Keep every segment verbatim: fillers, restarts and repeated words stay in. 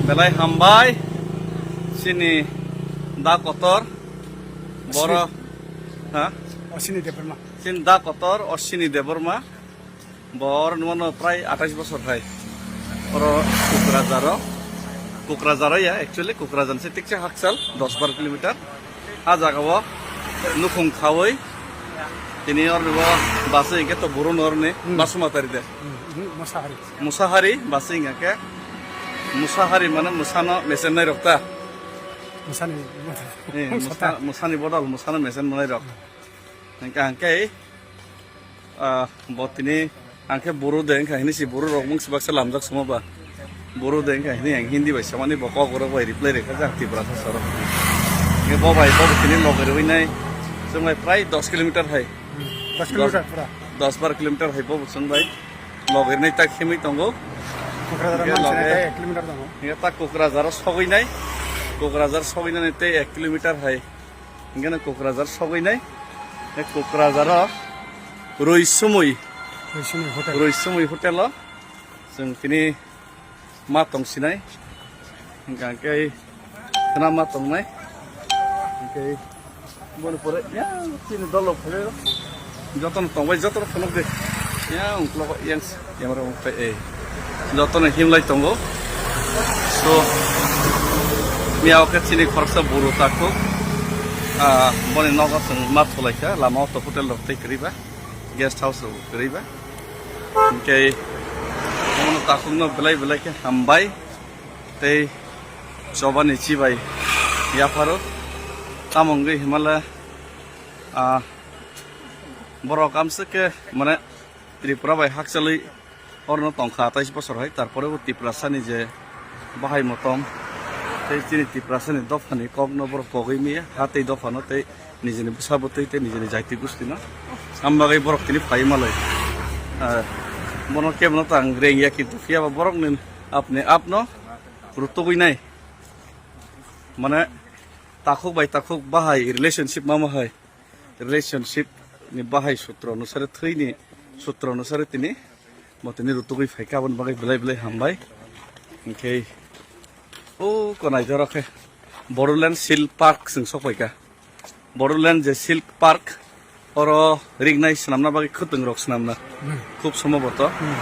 Belai hambai, chini da kotor, boro, ha? Osini Debbarma. Chini da kotor, Osini Debbarma. Bor nwno prai atais bosor hai. Oro Kokrajharo. Kokrajharo ya, actually Kokrajhar se tikse Hakchal, dos bar kilometer. A jaga o nukhung khawi. Tini oro bo basa hingke to buru norni Hmm. Basumatari de. Hmm, hmm, Musahari. Musahari, basa hingke. Musahari mane musano mesen nai rok ta. Musani, Eh, musa, musani bodol, musano mesen nai rok. Hingke hingke, ah, bo tini, ang khe buru de wngkha hini si buru rok mung sibak se lamjak suma ba. Buru de wngkha hini ang Hindi bai samani bo kok rok bai reply rikha jak Tiprasa sorok. Nge bo bai bo tini loge rwi nai. Chwng bai prai dos kilometer hai. Hmm, dos kilometer pura. Dos bar kilometer hai bo chwng bai. Loge rwi nai tak himwi tongo. Kokrajhar Nge man loge. Sinai tai ek kilometer tongo. Nge ta Kokrajhar sogwi nai. Kokrajhar sogwi nai tei ek kilometer hai. Hingke no Kokrajhar sogwi nai. E Kokrajharo Rui Sumui. Rui Sumui Hotel. Rui Sumui Hotel o. Chwng tini ma tong sinai. Hingka hingke khna ma tong nai. Hingke boni pore ya tini dolo phai o. Jotono tongbai, jotono phunuk de. Ya, ungklo ba, yang, yang ro ungklo, eh. Jotono himlai tongo. So, miya o khe chini khoroksa buru takhuk. Ah, boni nogo chwng ma thulaikha, lama o to hotel rok tei kwrwi ba, guest house rok kwrwi ba. Hingke, bono takhukno belai belai khe hambai tei chobani chibai yapharo. Tamo wngwi himala, ah, Borok amswk khe, mane, Tripura bai hakchalwi orono tongkha atais bosor hai, tarpore bo Tiprasani je bahai motom, tei chini Tiprasani dophani kokno borok kogwi maya, ha tei dophano tei nijini bwsa bwtwi tei nijini jaiti gustino. Am bagwi borok tini phai malai. Ah, bono kebono ta ang rengya, kintu phiyaba borokni apni apno rutugwi nai. Mane, takhuk bai takhuk bahai relationship mamo hai. Relationship ni bahai sutro onusare, thwini sutro onusare tini bo tini rutugwi phaikha, aboni bagwi belai belai hambai. Hinkhe o konai jora khe Bodoland Silk Park chwng sok phaikha. Bodoland je Silk Park, oro rignai swnamna bagwi khwtwng rok swnamna Hmm. Khub somboboto. Hmm.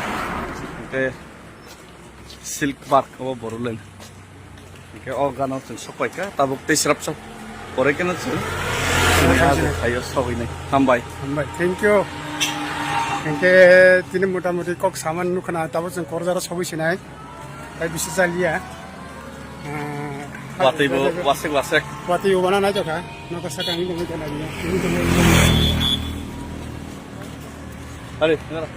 Hinkhe Silk Park obo Bodoland. Hinkhe o gana chwng sok paikha, tabuk tei srap srap pore khe no chwng Hambai, hambai. Thaio sogwi nai. Hambai. Hambai. Thank you. Hinkhe tini mota moti kok saman nukha na, tabuk chwng Kokrajharo sogwi sinai. Tai bisi chaliya. Ah, Watwi bo wasek wasek. Watwi bo wana nai tokha. Noka saka ni dong dong na. Ari, nara.